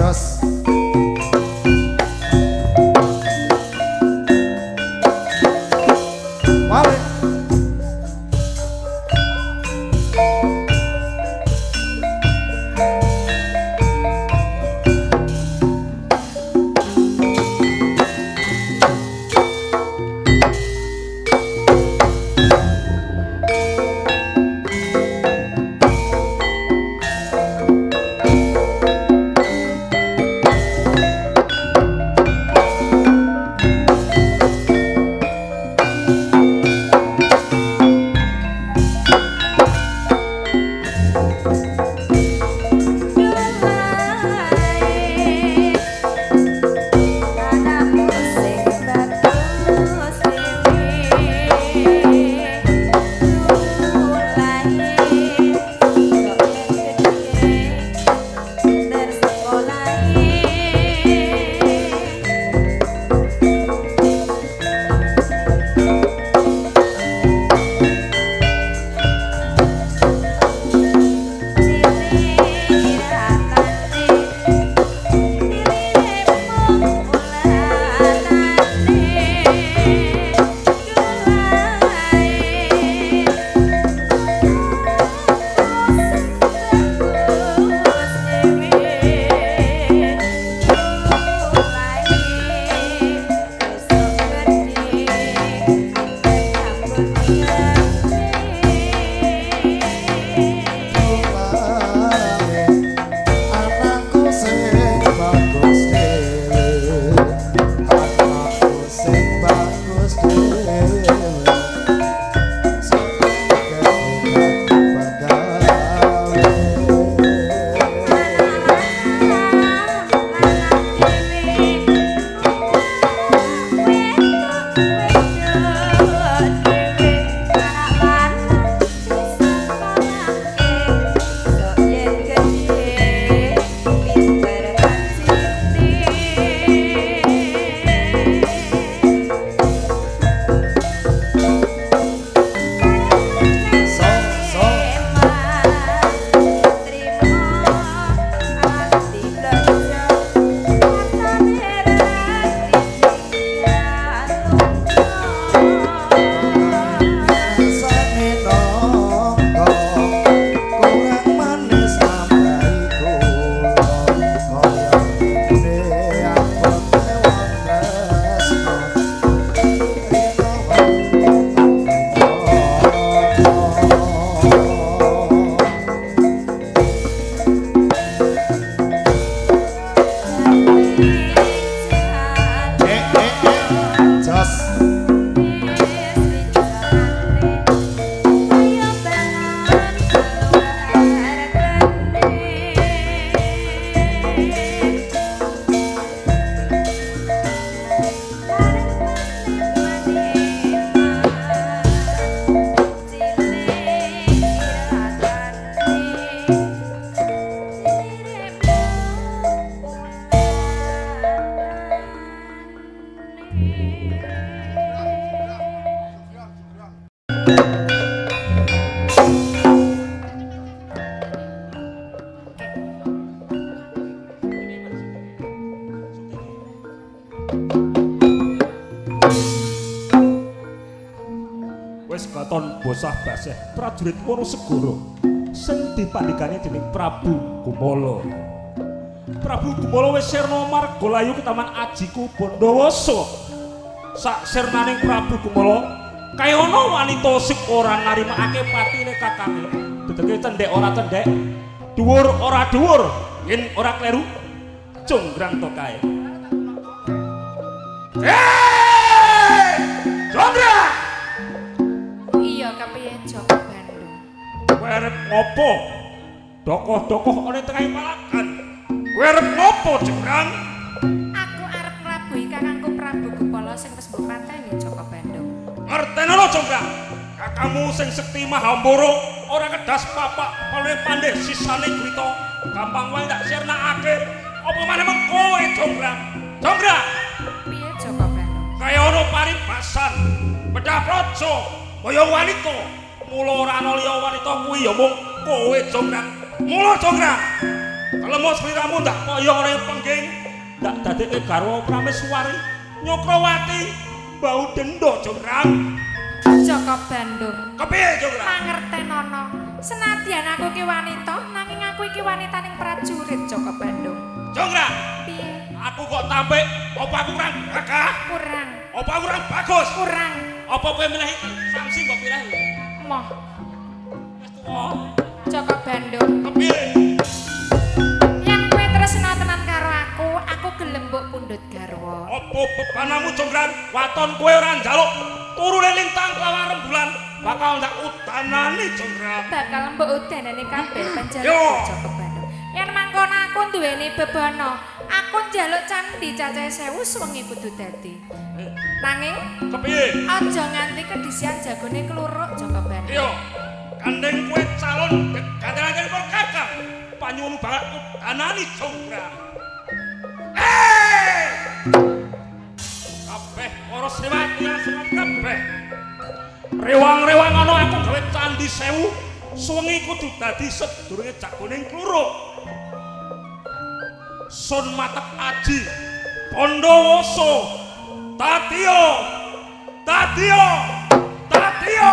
Jos. Wale. Wis katon bosah baseh prajurit Wonosegoro sing dipandhikane dening Prabu Gumala. Prabu Gumala wis sirna marga layu ke Taman Ajiku Bondowoso. Sak sirnaning Prabu Gumala kaya ana wanita sing ora narimakake patine kakange. Dedeke cendhek ora cendhek, dhuwur ora dhuwur, yen ora kleru conggrang to kae. Hei! Conggrang! Iya kepiye Joko Bandung? Kowe arep ngopo? Dokoh-dokoh ana tengah palagan. Kowe arep ngopo, Jenggrang? Aku arep nglabuhi kakangku Prabu Gupala sing wis mbok pateni Joko Bandung. Ngertenono, Jenggrang. Kakangmu sing sekti Mahambara ora kedas papak paling pandhe sisane krita. Gampang wae tak sirnakake. Apa maneh mung kowe, Jenggrang? Jenggrang! Piye Joko Bandung? Kaya ana paribasan, bedah praja, kaya wanita. Mula ora ana liya wanita kuwi ya mung kowe, Jonggrang. Mula Jonggrang, kelem Gelemo sliramu ndak kaya ora pengging, ndak dadekke garwa Prameswari Nyokrawati bau dendo Jonggrang. Jaka Bandung. Kepiye Jonggrang? Mangertenono. Senadyan aku ki wanita, nanging aku iki wanitaning prajurit Jaka Bandung. Jonggrang. Piye? Aku kok tampik, apa aku kurang gagah? Kurang. Apa aku kurang bagus? Kurang. Apa kowe milih iki? Samsi mbok pilih. Moh. Wis tuwa. Jaka Bandung. Kepiye? Yen kowe tresna tenan karo aku, aku gelem mbok pundhut garwa. Apa bebanamu Jonggrang? Waton kowe ora njaluk turune lintang kelawan rembulan bakal ndak udanani Jonggrang. Bakal mbok udanani kabeh panjaluk Jaka Bandung. Yen mangkono aku duweni bebana, aku njaluk candhi cacahe 1000 suwengi kudu dadi. Nanging kepiye? Aja nganti kedisian jagone kluruk Jaka Bandung. Iya. Gandeng kowe calon ganten-ganten kakang. Panyuwun bakal udanani Jonggrang. Kabeh para sriwati asring kabeh. Rewang-rewang ana aku gawe candhi 1000, suwengi kudu dadi sedurunge jagone kluruk. Sun matek aji Bondowoso Tatiyo Tatiyo Tatiyo.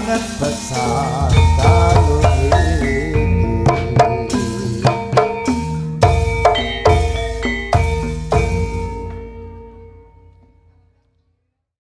sangat besar.